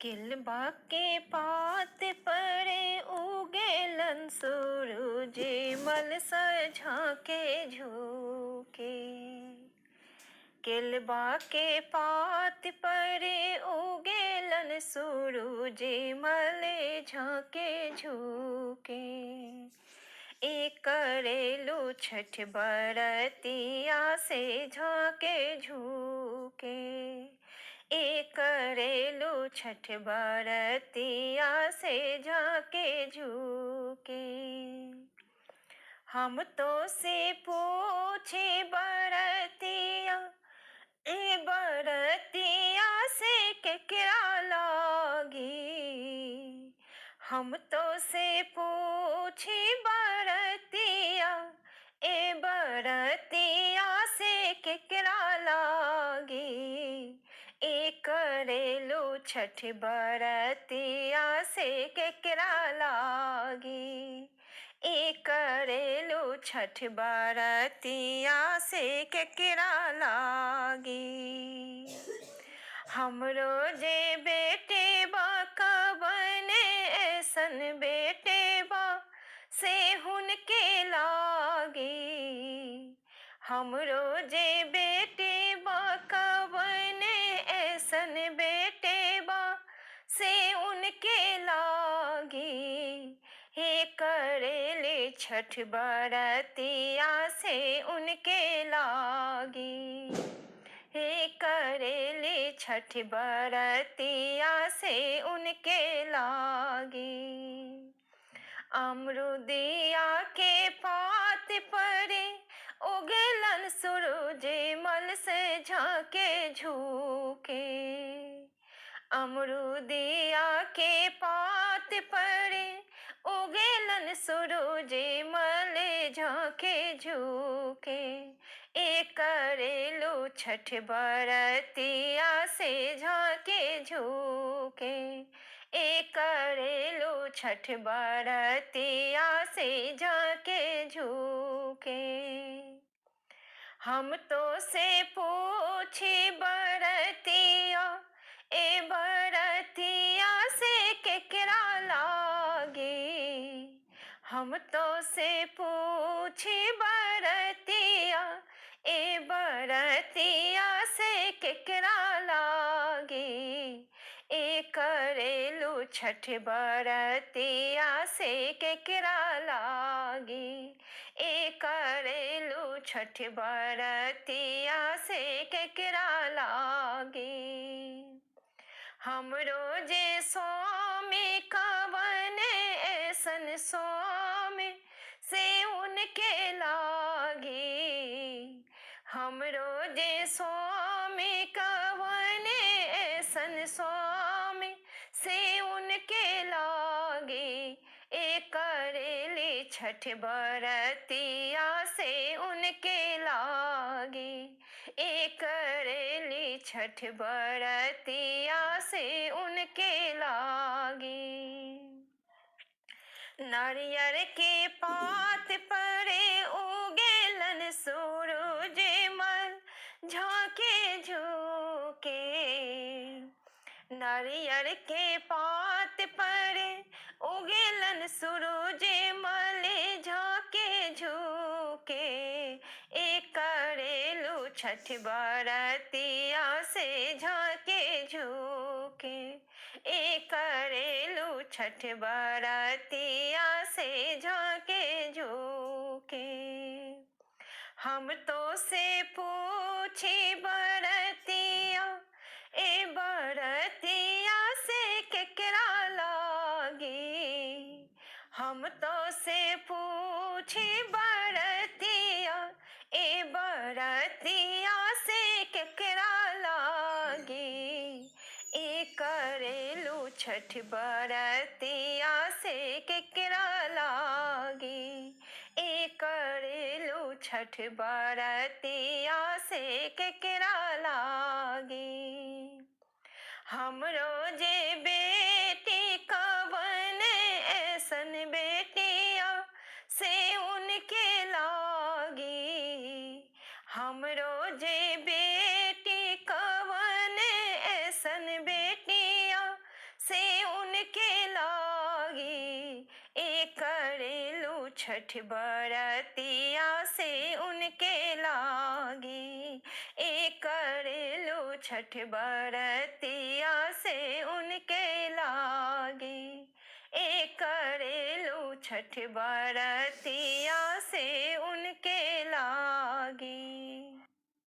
किलबा के पात परे उगेलन सूरज मल झाके झुके। केलबा के पात परे उगेलन सूरज मल झाके झुके। ए करेलू छठ बरतिया से झाके झुके। ए करेलू छठ बरतिया से झाके झुके। हम तो से पूछे बरतिया, ए बरतिया से केकरा लागी। हम तो से पूछे बरतिया, ए बरतिया से केकरा लागी। ए करेलू छठ बरतिया से केकरा लागी। ए करेलू छठ बरतिया से केकरा लागी। हमरो जे बेटे बा कबने ऐसन बेटे बा से हुनके लागी। हमरो जे बेटे बा कबने ऐसन बेटे बा से उनके लागी। हे करेले छठ बरतिया से उनके लागी। हे करेले छठ बरतिया से उनके लागी। अमरुदिया के पात परे उगलन सूरज मल से झाके झुके। अमरुदिया के पात परे उगेलन सूरज मल झाके झुके। ए करेलू छठ बरतिया से झाके झुके। ए करेलू छठ बरतिया से झाके झुके। हम तो से पूछे बरतिया, ए बरतिया से केकरा लागी। हम तो से पूछे बरतिया, ए बरतिया से केकरा लागी। ए करेलू छठ बरतिया से केकरा लागी। ए करेलू छठ बरतिया से केकरा लागी। हमरो जे स्वामी कवन ऐसन स्वामी से उनके लागी। हमरो जे स्वामी कवन ऐसन स्वामी से उनके लागी। ए करेली छठ बरतिया से उनके लागी। ए करेली छठ बरतिया से उनके लागी। नारियर के पात परे उगेलन सूरज मल झाके झुके। नारियर के पात परे उगेलन सूरज मल झाके झुके। ए करेलू छठ बरतिया से झाके झुके। ए करेलू छठ बरतिया से झाके झुके। हम तो से पूछे बरतिया, ए बरतिया से केकरा लागी। हम तो से पूछे बरतिया, ए बरतिया से केकरा लागी। ए करेलू छठ बरतिया से केकरा लागी। ए करेलू छठ बरतिया से केकरा लागी। हमरो जे बेटी कवन ऐसन बेटिया से उनके लागी। हमरो जे बेटी कवन ऐसन बेटिया करेलू छठ बरतिया से उनके लागी, ए करेलू छठ बरतिया से उनके लागी, ए करेलू छठ बरतिया से उनके लागी।